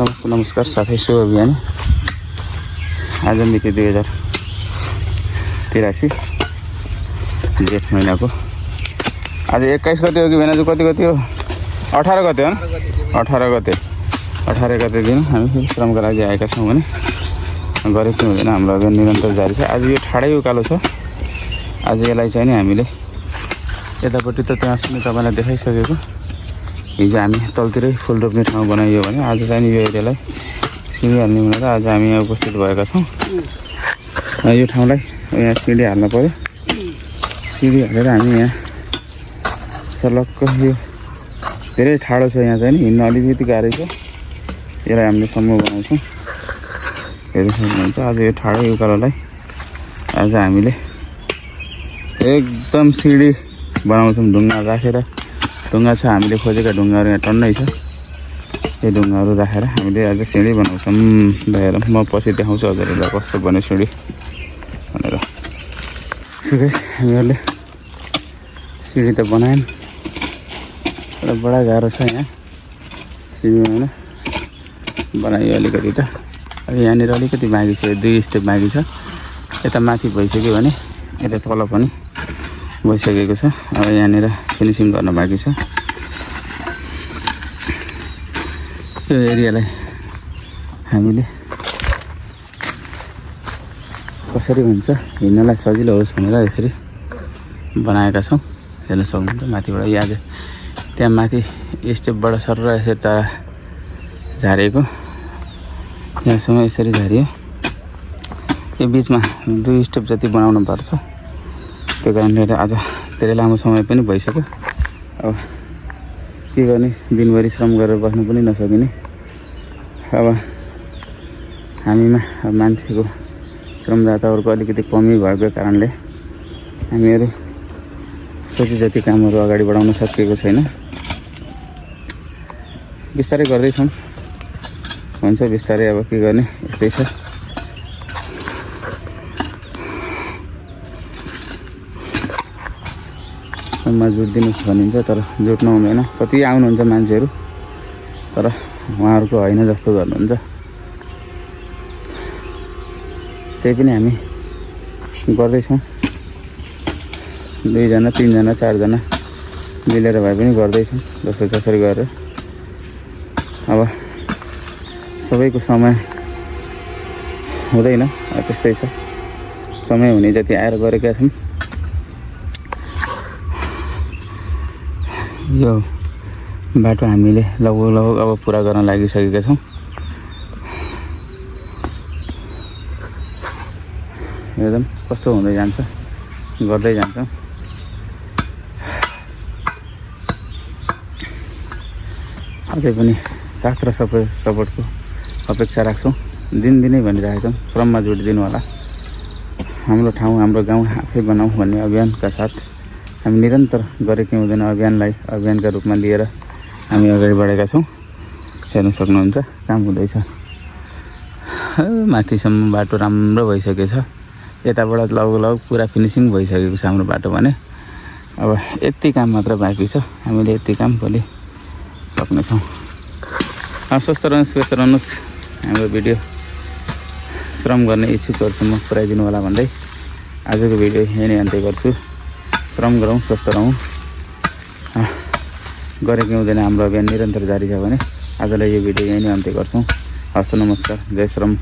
नमस्कार साथै शुभ अभियान आज मिति 2083 जेठ महिनाको आज 21 गते हो कि भेनाजु कति गते हो 18 गते हो 18 गते दिन हामी फेरि श्रमको लागि आएका छौँ भने गरेको हुँदैन हाम्रो अभियान निरन्तर जारी छ। आज यो ठाडै उकालो छ। आज यसलाई चाहिँ नि हामीले यतापट्टि त त्यहाँ सुने तपाईँलाई देखाइसकेको हिजो हामी तलतिरै फुल रोप्ने ठाउँ बनाइयो भने आज चाहिँ यो एरियालाई सिँढी हाल्ने भनेर आज हामी यहाँ उपस्थित भएका छौँ। यो ठाउँलाई यहाँ सिँढी हाल्न पर्यो। सिँढी हालेर हामी यहाँ सलक्क यो धेरै ठाडो छ। यहाँ चाहिँ नि हिँड्न अलिकति गाह्रै छ। यसलाई हामीले समूह बनाउँछौँ। हेर्नु सक्नुहुन्छ आज यो ठाडो उकालोलाई आज हामीले एकदम सिँढी बनाउँछौँ। ढुङ्गा राखेर ढुङ्गा छ हामीले खोजेका ढुङ्गाहरू यहाँ टन्नै छ। यो ढुङ्गाहरू राखेर हामीले आज सिँढी बनाउँछौँ। भएर म पछि देखाउँछु हजुरहरूलाई कस्तो बन्यो सिँढी भनेर। हामीहरूले सिँढी त बनायौँ र बडा गाह्रो छ यहाँ सिँढी बनाउन। बनायो अलिकति त यहाँनिर अलिकति बाँकी छ। 2 स्टेप बाँकी छ। यता माथि भइसक्यो भने यता तल पनि भइसकेको छ। अब यहाँनिर फिनिसिङ गर्न बाँकी छ। यो एरियालाई हामीले कसरी हुन्छ हिँड्नलाई सजिलो होस् भनेर यसरी बनाएका छौँ। हेर्न सक्नुहुन्छ माथिबाट यहाँ त्यहाँ माथि स्टेपबाट सर र यसरी टाढा झारेको यहाँसम्म यसरी झारियो। यो बिचमा 2 स्टेप जति बनाउनु पर्छ। त्यो कारणले आज धेरै लामो समय पनि भइसक्यो। अब के गर्ने दिनभरि श्रम गरेर बस्नु पनि नसकिने। अब हामीमा मान्छेको श्रमदाताहरूको अलिकति कमी भएको कारणले हामीहरू सोचे जति कामहरू अगाडि बढाउन सकिएको छैन। बिस्तारै गर्दैछौँ। हुन्छ बिस्तारै। अब के गर्ने यस्तै छ। मा जुट्दिनुहोस् भनिन्छ तर जुट्नु हुँदैन। कति आउनुहुन्छ मान्छेहरू तर उहाँहरूको होइन जस्तो गर्नुहुन्छ। त्यही पनि हामी गर्दैछौँ। 2 जना 3 जना 4 जना मिलेर भए पनि गर्दैछौँ जस्तो जसरी गरेर। अब सबैको समय हुँदैन। त्यस्तै छ। समय हुने जति आएर गरेका छौँ। यो बाटो हामीले लगभग अब पुरा गर्न लागिसकेका छौँ। एकदम कस्तो हुँदै जान्छ गर्दै जान्छौँ। अझै पनि साथ र सपोर्टको अपेक्षा राख्छौँ। दिनदिनै भनिरहेका छौँ श्रममा जोडिदिनु होला। हाम्रो ठाउँ हाम्रो गाउँ आफै बनाऊ भन्ने अभियानका साथ हामी निरन्तर गरेकै हुँदैन अभियानलाई अभियानका रूपमा लिएर हामी अगाडि बढेका छौँ। हेर्न सक्नुहुन्छ काम हुँदैछ। माथिसम्म बाटो राम्रो भइसकेको छ। यताबाट लगभग पुरा फिनिसिङ भइसकेको छ हाम्रो बाटो भने। अब यति काम मात्र बाँकी छ। हामीले यति काम भोलि सक्नेछौँ। स्वस्थ रहनुहोस् व्यस्त रहनुहोस्। हाम्रो भिडियो श्रम गर्ने इच्छुकहरूसम्म पुऱ्याइदिनु होला भन्दै आजको भिडियो यही नै अन्त्य गर्छु। श्रम गरौँ स्वस्थ रहौँ। गरेकै हुँदैन हाम्रो अभियान निरन्तर जारी छ भने आजलाई यो भिडियो यही नै अन्त्य गर्छौँ। हस्त नमस्कार। जय श्रम।